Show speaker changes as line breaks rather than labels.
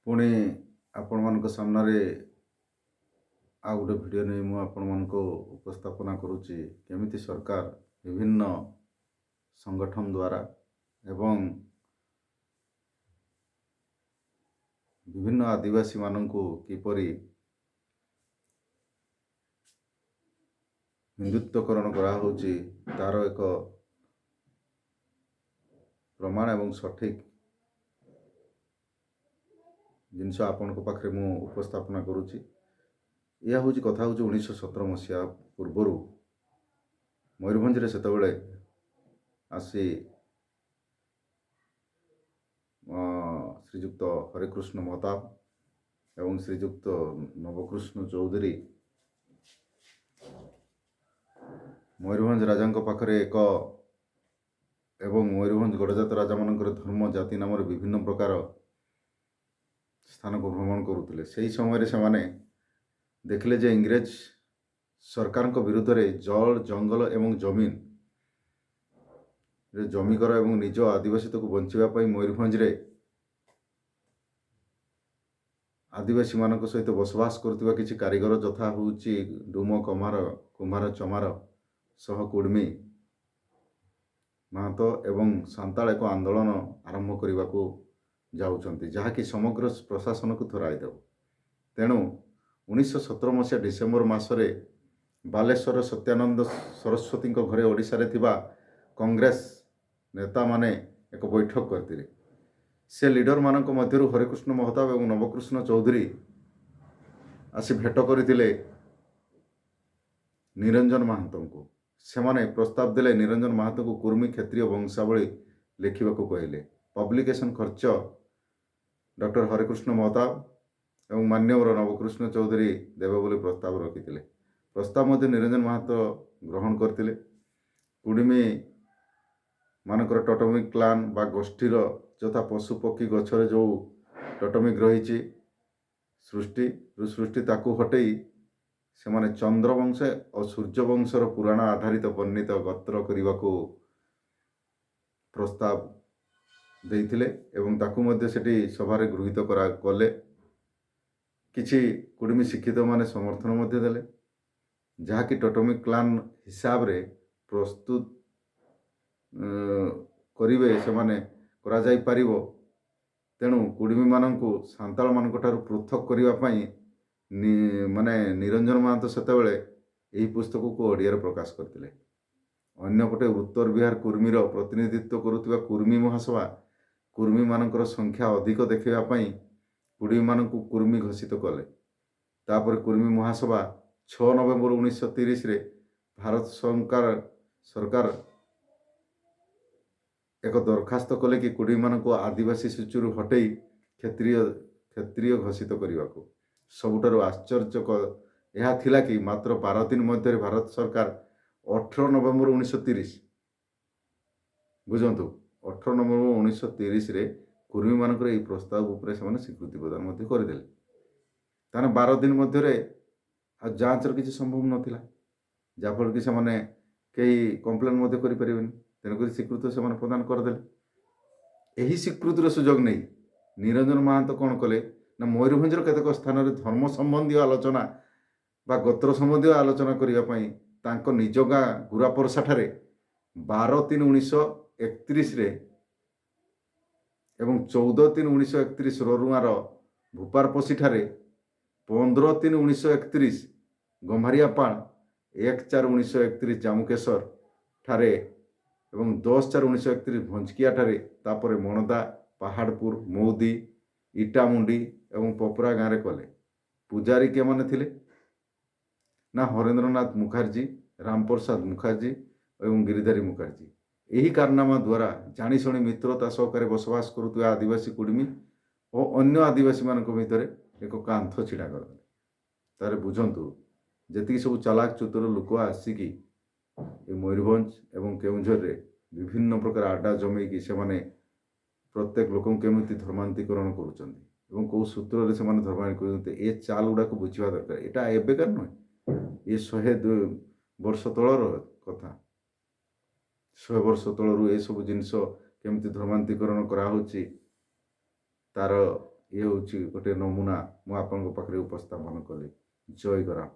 ପୁଣି ଆପଣମାନଙ୍କ ସାମ୍ନାରେ ଆଉ ଗୋଟେ ଭିଡ଼ିଓ ନେଇ ମୁଁ ଆପଣମାନଙ୍କୁ ଉପସ୍ଥାପନା କରୁଛି, କେମିତି ସରକାର ବିଭିନ୍ନ ସଂଗଠନ ଦ୍ୱାରା ଏବଂ ବିଭିନ୍ନ ଆଦିବାସୀମାନଙ୍କୁ କିପରି ହିନ୍ଦୁତ୍ୱକରଣ କରାହେଉଛି ତାର ଏକ ପ୍ରମାଣ ଏବଂ ସଠିକ୍ ଜିନିଷ ଆପଣଙ୍କ ପାଖରେ ମୁଁ ଉପସ୍ଥାପନା କରୁଛି। ଏହା ହେଉଛି କଥା ହେଉଛି 1917 ମସିହା ପୂର୍ବରୁ ମୟୂରଭଞ୍ଜରେ ସେତେବେଳେ ଆସି ଶ୍ରୀଯୁକ୍ତ ହରେକୃଷ୍ଣ ମହତାବ ଏବଂ ଶ୍ରୀଯୁକ୍ତ ନବକୃଷ୍ଣ ଚୌଧୁରୀ ମୟୂରଭଞ୍ଜ ରାଜାଙ୍କ ପାଖରେ ଏକ ଏବଂ ମୟୂରଭଞ୍ଜ ଗଡ଼ଜାତ ରାଜାମାନଙ୍କର ଧର୍ମ ଜାତି ନାମରେ ବିଭିନ୍ନ ପ୍ରକାର ସ୍ଥାନକୁ ଭ୍ରମଣ କରୁଥିଲେ। ସେହି ସମୟରେ ସେମାନେ ଦେଖିଲେ ଯେ ଇଂରେଜ ସରକାରଙ୍କ ବିରୁଦ୍ଧରେ ଜଳ, ଜଙ୍ଗଲ ଏବଂ ଜମିନ ଜମିକର ଏବଂ ନିଜ ଆଦିବାସୀତ୍ୱକୁ ବଞ୍ଚିବା ପାଇଁ ମୟୂରଭଞ୍ଜରେ ଆଦିବାସୀମାନଙ୍କ ସହିତ ବସବାସ କରୁଥିବା କିଛି କାରିଗର ଯଥା ହେଉଛି ଡୁମ, କମାର, କୁମ୍ଭାର, ଚମାର ସହ କୁଡ଼ମୀ, ମାହାନ୍ତ ଏବଂ ସାନ୍ତାଳ ଏକ ଆନ୍ଦୋଳନ ଆରମ୍ଭ କରିବାକୁ ଯାଉଛନ୍ତି, ଯାହାକି ସମଗ୍ର ପ୍ରଶାସନକୁ ଥରାଇ ଦେବ। ତେଣୁ 1917 ମସିହା ଡିସେମ୍ବର ମାସରେ ବାଲେଶ୍ୱର ସତ୍ୟାନନ୍ଦ ସରସ୍ୱତୀଙ୍କ ଘରେ ଓଡ଼ିଶାରେ ଥିବା କଂଗ୍ରେସ ନେତାମାନେ ଏକ ବୈଠକ କରିଥିଲେ। ସେ ଲିଡରମାନଙ୍କ ମଧ୍ୟରୁ ହରେକୃଷ୍ଣ ମହତାବ ଏବଂ ନବକୃଷ୍ଣ ଚୌଧୁରୀ ଆସି ଭେଟ କରିଥିଲେ ନିରଞ୍ଜନ ମହାନ୍ତଙ୍କୁ। ସେମାନେ ପ୍ରସ୍ତାବ ଦେଲେ, ନିରଞ୍ଜନ ମହାନ୍ତଙ୍କୁ କୁର୍ମୀ କ୍ଷତ୍ରିୟ ବଂଶାବଳୀ ଲେଖିବାକୁ କହିଲେ। ପବ୍ଲିକେସନ୍ ଖର୍ଚ୍ଚ ଡକ୍ଟର ହରେକୃଷ୍ଣ ମହତାବ ଏବଂ ମାନ୍ୟବର ନବକୃଷ୍ଣ ଚୌଧୁରୀ ଦେବେ ବୋଲି ପ୍ରସ୍ତାବ ରଖିଥିଲେ। ପ୍ରସ୍ତାବ ମଧ୍ୟ ନିରଞ୍ଜନ ମହାନ୍ତ ଗ୍ରହଣ କରିଥିଲେ। କୁଡ଼ିମୀ ମାନଙ୍କର ଟଟମିକ୍ କ୍ଲାନ୍ ବା ଗୋଷ୍ଠୀର ଯଥା ପଶୁ, ପକ୍ଷୀ, ଗଛରେ ଯେଉଁ ଟଟମିକ୍ ରହିଛି ସୃଷ୍ଟିରୁ ସୃଷ୍ଟି, ତାକୁ ହଟେଇ ସେମାନେ ଚନ୍ଦ୍ରବଂଶ ଓ ସୂର୍ଯ୍ୟବଂଶର ପୁରାଣ ଆଧାରିତ ବର୍ଣ୍ଣିତ ଗୋତ୍ର କରିବାକୁ ପ୍ରସ୍ତାବ ଦେଇଥିଲେ ଏବଂ ତାକୁ ମଧ୍ୟ ସେଠି ସଭାରେ ଗୃହୀତ କଲେ। କିଛି କୁଡ଼ମୀ ଶିକ୍ଷିତମାନେ ସମର୍ଥନ ମଧ୍ୟ ଦେଲେ, ଯାହାକି ଟଟମିକ୍ କ୍ଲାନ୍ ହିସାବରେ ପ୍ରସ୍ତୁତ କରିବେ ସେମାନେ କରାଯାଇପାରିବ। ତେଣୁ କୁଡ଼ମୀମାନଙ୍କୁ ସାନ୍ତାଳମାନଙ୍କ ଠାରୁ ପୃଥକ କରିବା ପାଇଁ ମାନେ ନିରଞ୍ଜନ ମହାନ୍ତ ସେତେବେଳେ ଏହି ପୁସ୍ତକକୁ ଓଡ଼ିଆରେ ପ୍ରକାଶ କରିଥିଲେ। ଅନ୍ୟପଟେ ଉତ୍ତର ବିହାର କୁର୍ମୀର ପ୍ରତିନିଧିତ୍ୱ କରୁଥିବା କୁର୍ମୀ ମହାସଭା କୁର୍ମୀମାନଙ୍କର ସଂଖ୍ୟା ଅଧିକ ଦେଖାଇବା ପାଇଁ କୁଡ଼ମୀମାନଙ୍କୁ କୁର୍ମୀ ଘୋଷିତ କଲେ। ତାପରେ କୁର୍ମୀ ମହାସଭା 6 ନଭେମ୍ବର 1930ରେ ଭାରତ ସରକାର ଏକ ଦରଖାସ୍ତ କଲେ କି କୁଡ଼ମୀମାନଙ୍କୁ ଆଦିବାସୀ ସୂଚୀରୁ ହଟେଇ କ୍ଷତ୍ରିୟ ଘୋଷିତ କରିବାକୁ। ସବୁଠାରୁ ଆଶ୍ଚର୍ଯ୍ୟ ଏହା ଥିଲା କି ମାତ୍ର 12 ଦିନ ମଧ୍ୟରେ ଭାରତ ସରକାର 18 ନଭେମ୍ବର 1930, ବୁଝନ୍ତୁ, 18 ନଭେମ୍ବର 1930ରେ କୁର୍ମୀମାନଙ୍କର ଏହି ପ୍ରସ୍ତାବ ଉପରେ ସେମାନେ ସ୍ୱୀକୃତି ପ୍ରଦାନ ମଧ୍ୟ କରିଦେଲେ। ତାହେଲେ 12 ଦିନ ମଧ୍ୟରେ ଆଉ ଯାଞ୍ଚର କିଛି ସମ୍ଭବ ନଥିଲା, ଯାହାଫଳରେ କି ସେମାନେ କେହି କମ୍ପ୍ଲେନ୍ ମଧ୍ୟ କରିପାରିବେନି। ତେଣୁକରି ସ୍ୱୀକୃତି ସେମାନେ ପ୍ରଦାନ କରିଦେଲେ। ଏହି ସ୍ୱୀକୃତିର ସୁଯୋଗ ନେଇ ନିରଞ୍ଜନ ମହାନ୍ତ କ'ଣ କଲେ ନା ମୟୂରଭଞ୍ଜର କେତେକ ସ୍ଥାନରେ ଧର୍ମ ସମ୍ବନ୍ଧୀୟ ଆଲୋଚନା ବା ଗୋତ୍ର ସମ୍ବନ୍ଧୀୟ ଆଲୋଚନା କରିବା ପାଇଁ ତାଙ୍କ ନିଜ ଗାଁ ଗୁରାପରସାଠାରେ 12/3/1931ରେ ଏବଂ 14/3/1931 ରରୁଆଁର ଭୂପାରପଶିଠାରେ, 15/3/1931 ଗମ୍ଭାରିଆପାଳ, 1/4/1931 ଜାମୁକେଶ୍ୱର ଠାରେ ଏବଂ 10/4/1931 ଭଞ୍ଜକିଆଠାରେ, ତାପରେ ମଣଦା, ପାହାଡ଼ପୁର, ମୌଦି, ଇଟାମୁଣ୍ଡି ଏବଂ ପପରା ଗାଁରେ କଲେ। ପୂଜାରୀ କେମାନେ ଥିଲେ ନା ହରେନ୍ଦ୍ରନାଥ ମୁଖାର୍ଜୀ, ରାମପ୍ରସାଦ ମୁଖାର୍ଜୀ ଏବଂ ଗିରିଧାରୀ ମୁଖାର୍ଜୀ। ଏହି କାରନାମା ଦ୍ୱାରା ଜାଣିଶୁଣି ମିତ୍ରତା ସହକାରେ ବସବାସ କରୁଥିବା ଆଦିବାସୀ କୁଡ଼ମୀ ଓ ଅନ୍ୟ ଆଦିବାସୀମାନଙ୍କ ଭିତରେ ଏକ କାନ୍ଥ ଛିଡ଼ା କରିଦେଲେ। ତାହେଲେ ବୁଝନ୍ତୁ, ଯେତିକି ସବୁ ଚାଲାକ ଚତୁର ଲୋକ ଆସିକି ଏ ମୟୂରଭଞ୍ଜ ଏବଂ କେଉଁଝରରେ ବିଭିନ୍ନ ପ୍ରକାର ଆଡ୍ଡା ଜମେଇକି ସେମାନେ ପ୍ରତ୍ୟେକ ଲୋକଙ୍କୁ କେମିତି ଧର୍ମାନ୍ତରୀକରଣ କରୁଛନ୍ତି ଏବଂ କେଉଁ ସୂତ୍ରରେ ସେମାନେ ଧର୍ମାନ୍ତରୀକରଣ କରୁଛନ୍ତି, ଏ ଚାଲ ଗୁଡ଼ାକୁ ବୁଝିବା ଦରକାର। ଏଇଟା ଏବେକାର ନୁହେଁ, ଏ 102 ବର୍ଷ ତଳର କଥା। 100 ବର୍ଷ ତଳରୁ ଏସବୁ ଜିନିଷ କେମିତି ଧର୍ମାନ୍ତରୀକରଣ କରାହେଉଛି ତାର ଇଏ ହେଉଛି ଗୋଟିଏ ନମୁନା ମୁଁ ଆପଣଙ୍କ ପାଖରେ ଉପସ୍ଥାପନ କଲି। ଜୟ ଗରାମ।